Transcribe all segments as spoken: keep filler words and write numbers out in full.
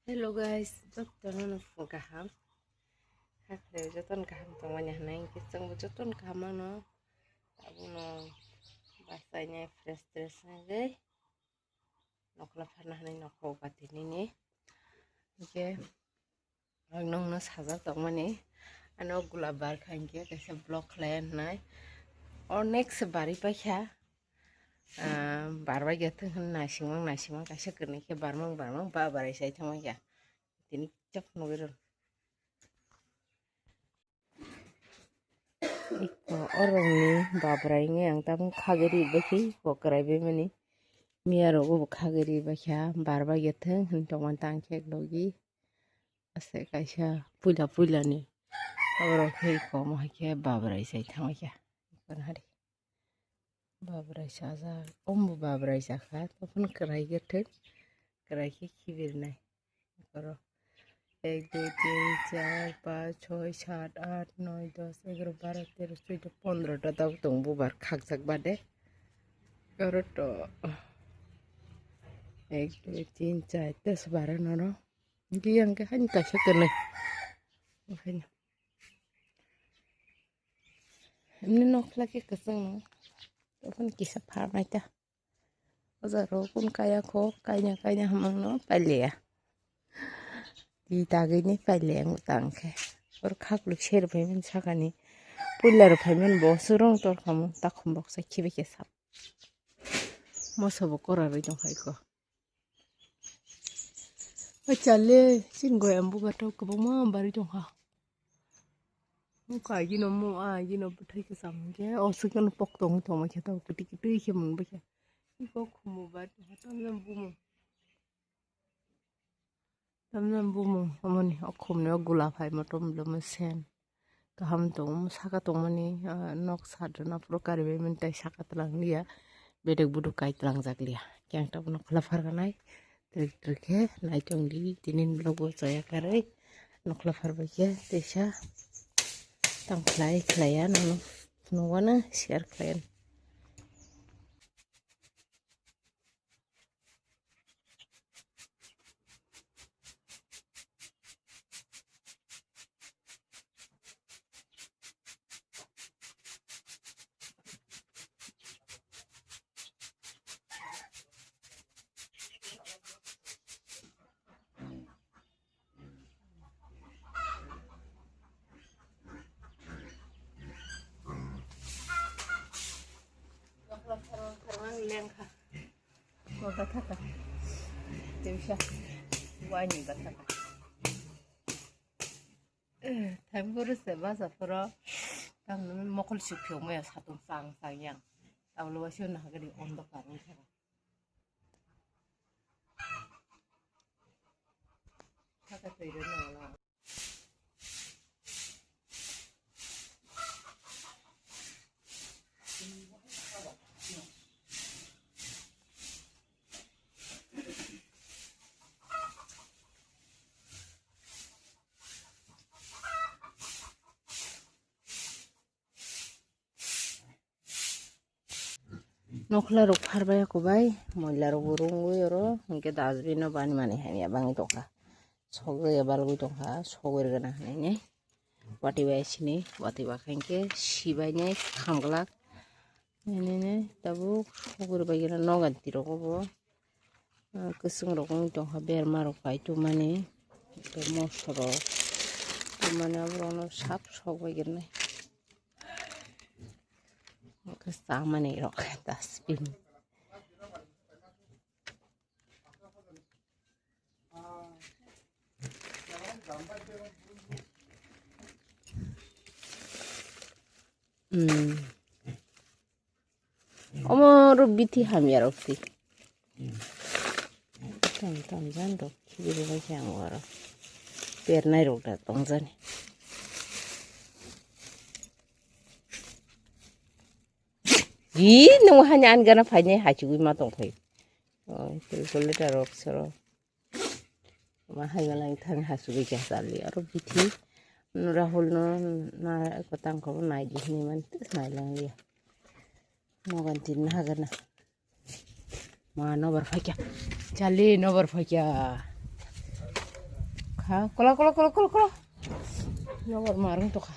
Hello guys, jotono no phung kaham. Hakhe jotono kaham tongmani hinwi hwnkhe chwngbo jotono kaham mano. Abono basainai fresh fresh wngwi nokhla pharna hinwi nokho kati nini. Hwnkhe ang nokno sajak tongmani. Ano gulab bar kha hwnkhe kaisa vlog khlai hinwi. O next bari paikha. Ah, barbai khe thwng hwn naisingmang naisingmang kaisa kwrwngwi khe barmang barmang ba barai sai thangma khe. Tini chak nugwi rw. Iko orongni babrai nge ang tabuk khagwi ri bai khe kokrai bai mani. Miya rogo bo khagwi ri bai kha barbai khe thwng hwn tongmani tang khe logi. Ase kaisa puila puila ni. Oro khe iko mo hai khe babrai sai thangma khe. Iko hari. Babrai sajak, ombo babrai sakha, topon kwrai khe thwk, kwrai khe khibirnai. Oro ek, dui, tin, char, panch, choi, sat, at, noi, dos, egaro, baro, tero, choido, pondro ta tabuk tongo bubar khakjak bade. Oro to ek, dui, tin, char, dos, baro nono. Hwnkhe yang khe haino kaisa kwnwi. Okhai. Emni nokhla khe kwchwng no. Topon kisa pharnai ta. O jaga o kun kaya kho, kaina kaina hamang no pailiya. Ti tagwi ni pailiya ang tang khe. Or khaklu ser phai man sakani. Puila rw phai man bo surung tor khamu takhum boksa khibi khe sap. Moso bo kora rwi tong hai kho. O chale, chini goyam buga tok kwbangma barwi tongkha. O kaigino mo, aigino bwthai kwcham hwnkhe, o swkang pok tongwi tongma khe tok kwtwi kwtwi khe mwnbakhe. Iko khumu bai tongkha, tamjani bumung. Tamjani bumung, omoni o khumni o gula phaima tomlama sen. Kaham tong saka tongmani, ah, nok sat rwna phuru karibaimani tai saka twlang liya. Bedek buduk kai twlangjak liya. Khe ang tabuk nokhla pharganai. Trik trik khe naichong di tinin vlog o chaya karwi. Nokhla pharbai khe teisa tang khlai khlaiya nono phunugano share khlaiya. Lengkha. Bo bathaka. Tewsa. Waini bathaka. Thaim guru se basa phoro. Tam mokol sukphiyo maya satung sang sang yang. Taulo wasio nahagari ondo karung thaka. Thaka twi rw nang. Nokhla rok pharbai ako bai, moila rok bo rungwi oro, hinkhe dustbin no bani mani hamya bangwi tongkha. Sogwi balgwi tongkha, sogwi rwgana hinwi. Watwi bai sini, watwi ba khankhe sibainai khamglak. Nini tabuk sogwi bai gana nogan tirok obo. Ah, kwchwng rok wng tongkha, berma rok pai tongmani, tei moso rok tongmani, aborokno sap sok bai gwnai. Hwnkhe chamani rok dustbin. Hmm. Omo ro bithi hamya rok ti. Tam tam jan rok khibiri bai khe ang oro. Pernai rok da tong jani. Di nung hani an gana phainai hachigwi ma tong phai. Oh, calculator rok soro. Ma hai ma lang thang ha sugi kya sali. Aro bithi. Rahul no na ko tang ko nai di ni man tis nai lang liya. Nogan tin na hagan na. Ma nobar phai kya. Chali nobar phai kya. Ha, kola, kola, kola, kola, kola. Nogor marung tokha.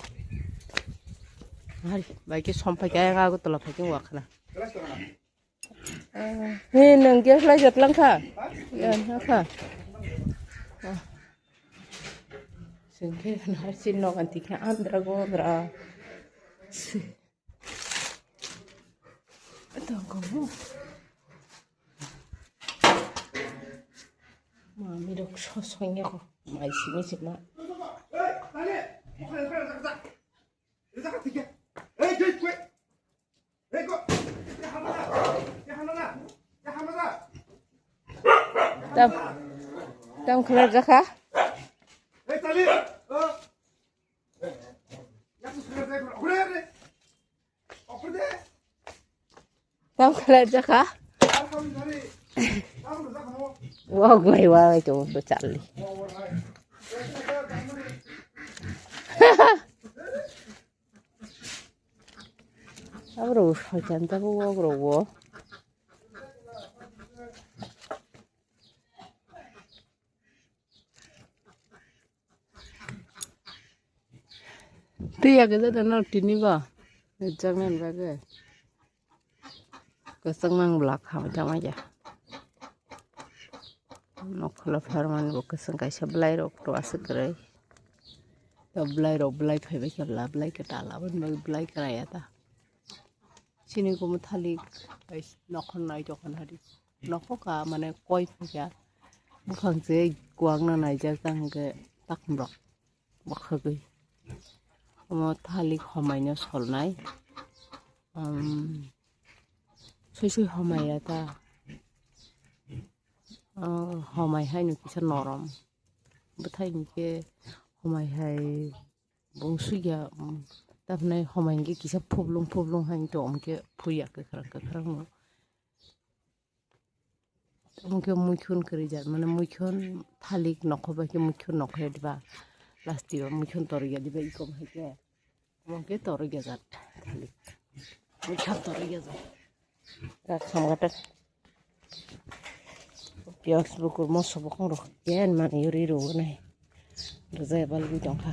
Hari, bai ke som pai kaya ga Agartala pai ke wakhana. He, nang gas lai jat lang kha. Ya, na kha. Ah. Sengke na sin no kan tikna andra gondra. Tongkho. Mami rok so songya ko. Mai simi sima. Tam, tam khalar jakha. Tam khalar jakha. Wak bai wak bai to to charli. Abro hoitan ta bo wak ro wo. Twi ya khe jada no tini ba rijak nani bagwi kwchwng mang bwlak hamya tongma ya. Nokhola pharmani bo kwchwng kaisa bwlai rok to aswk kwrwi. To bwlai rok bwlai phaibai khe bwla bwlai kwtal aboni bagwi bwlai kwrwi ya ta. Chini kumu thalik nokhor nai tongkha nari. Nokho ka mane koi phikha. Buphang se kuwak no naijak tang hwnkhe takhum rok bwkhagwi. Omo thalik homai no solnai. Um, sui sui homai ya ta. Oh, homai hai no kisa norom. Bwthai hwnkhe homai hai. Bung sugya, um, tapnai homai hwnkhe kisa phublung phublung hai tong hwnkhe phuya kwkhwrang kwkhwrang no. Tamo khe muikhun kwrwi jat, mane muikhun thalik nokho bai khe muikhun nokho ya diba, plastic o muikhun torwi ya diba, ikom hai khe. Tamo khe torwi ya jat thalik. Muikhun torwi ya jat. Kha khamgatak. Piyaj bukur moso bokong rok yen mani yuri rw nai. Rwjai balwi tongkha.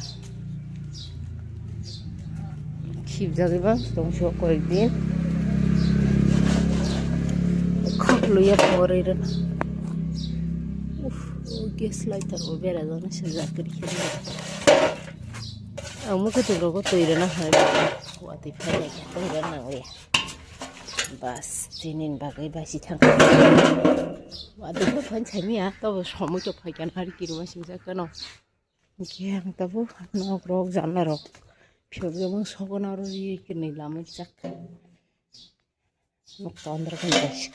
Khibjagwi bang tongso koyekdin. Khok luya pore rw. Uff, o gas lighter o bera jana sejak kiri kiri. Ang mukhe twi rogo twi rwna hai. Watwi phai nai khe tong rwna nang liya. Bas, chini bagwi basi thang. Wa dukha phan chami ya, to bo somoi to phai kan hari kiri ma sing sa kano. Khe ang tabo nok rok janla rok. Phiyok jabang sokona ro ri kini lama chak. Nok to andra kan basi.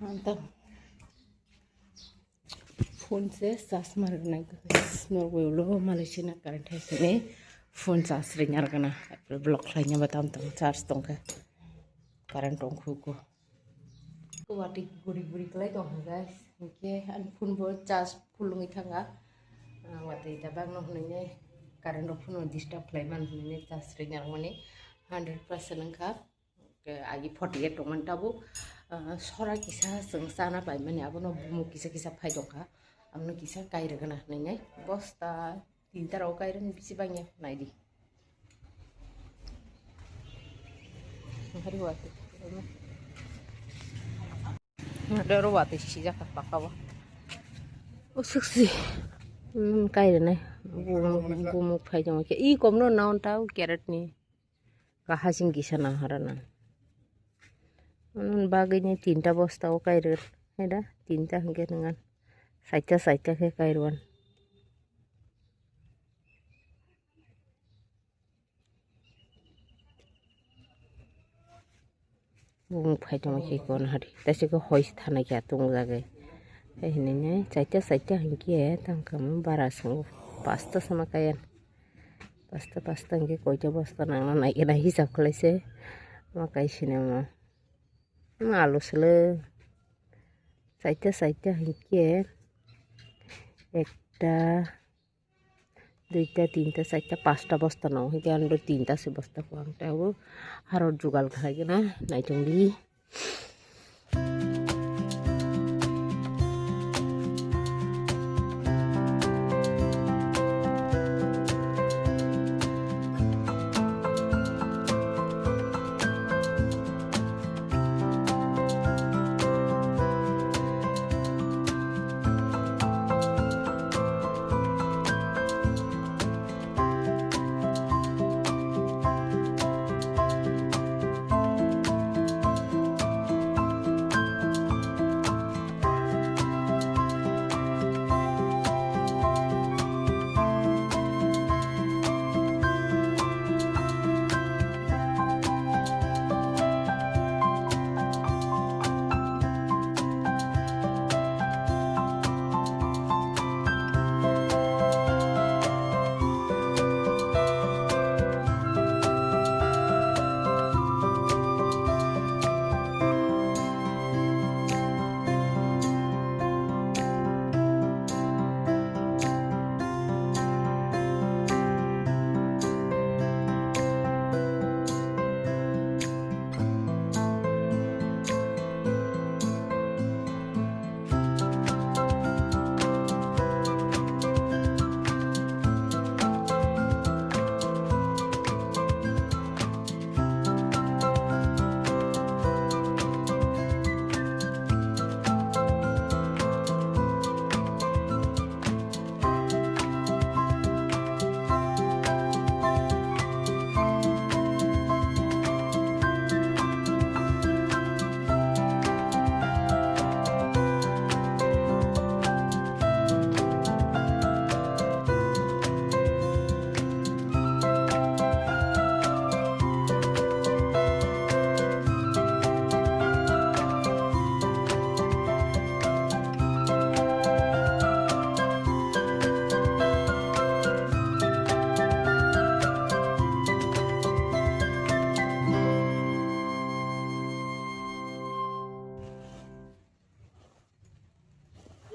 Ang tang phone se charge ma rwnai guys. Norway ulo Malaysia na current hai sini phone charge ring argana. Block khlai nya ba tam tam charge tong khe. Current tong khu ko. Ko wati guri guri klai tong kha guys. Hingke ani phone bo charge full wngwi thanga. Ah, wati da bang no hwnwi ne current rok phone disturb khlai man hwnwi ne charge ring armani hundred percent wngkha. Ke agi forty eight tongmani tabuk, ah, sora kisa chwng chana paimani, abono bumung kisa kisa phai tongkha, abono kisa kairwgwna hwnwi nai bosta tinta rok kairwgwna bisi bangya naidi. Hari wati. Doro wati sijak pakao. Usuk si. Hmm, kairwgwna. Bumung, bumung phai tongkhe. I komno naon tao carrot ni. Kahasing kisa nang hara nang. Anun bagwi ni tinta bosta o kairwk. Haida tinta hingke nwngan. Saita saita khe kairwan. Bung phai tongma khe kon hari. Taisike hoi thanai khe tung jagwi. Hai hinui nai chaita chaita hinkhe tangkha bara swngo. Pasta sama kaya. Pasta pasta hinkhe koita bosta nangna nai khe nai hisab khlai se ma kai sinimo. Alu sele saita saita hinkhe ekta, Duita, tinta, charta, pasta bosta no, hingke ano tinta se bosta ko ang tei abo haror jugal khlai gana naichong di.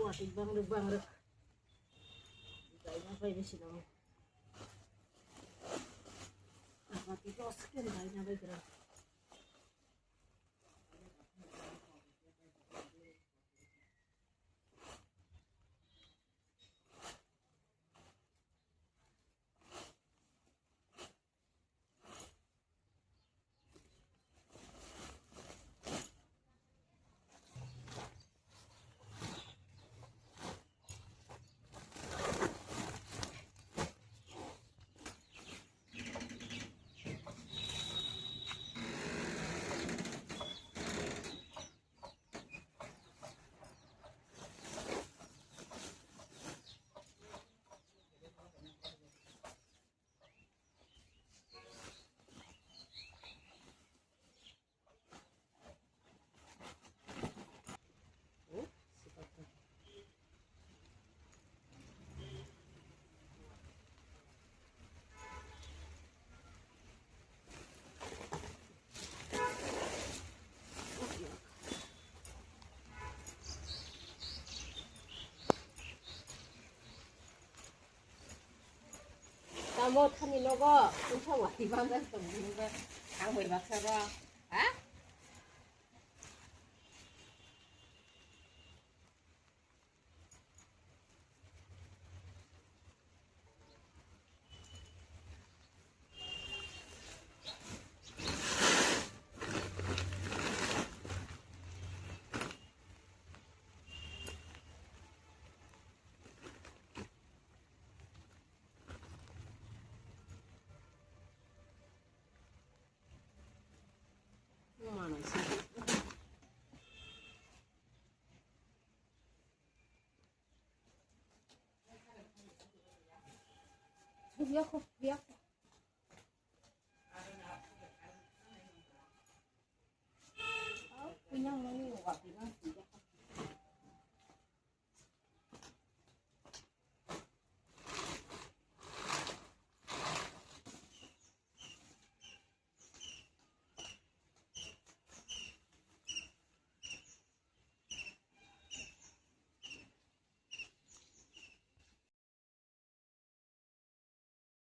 Wah, bang rek, bang rek. Gaina bai bisi nang. Apa tu dos ken gaina bai kira. Tamo thani nogo, tungsa wati bangsa tong nogo, ang bai baksa ro, ha?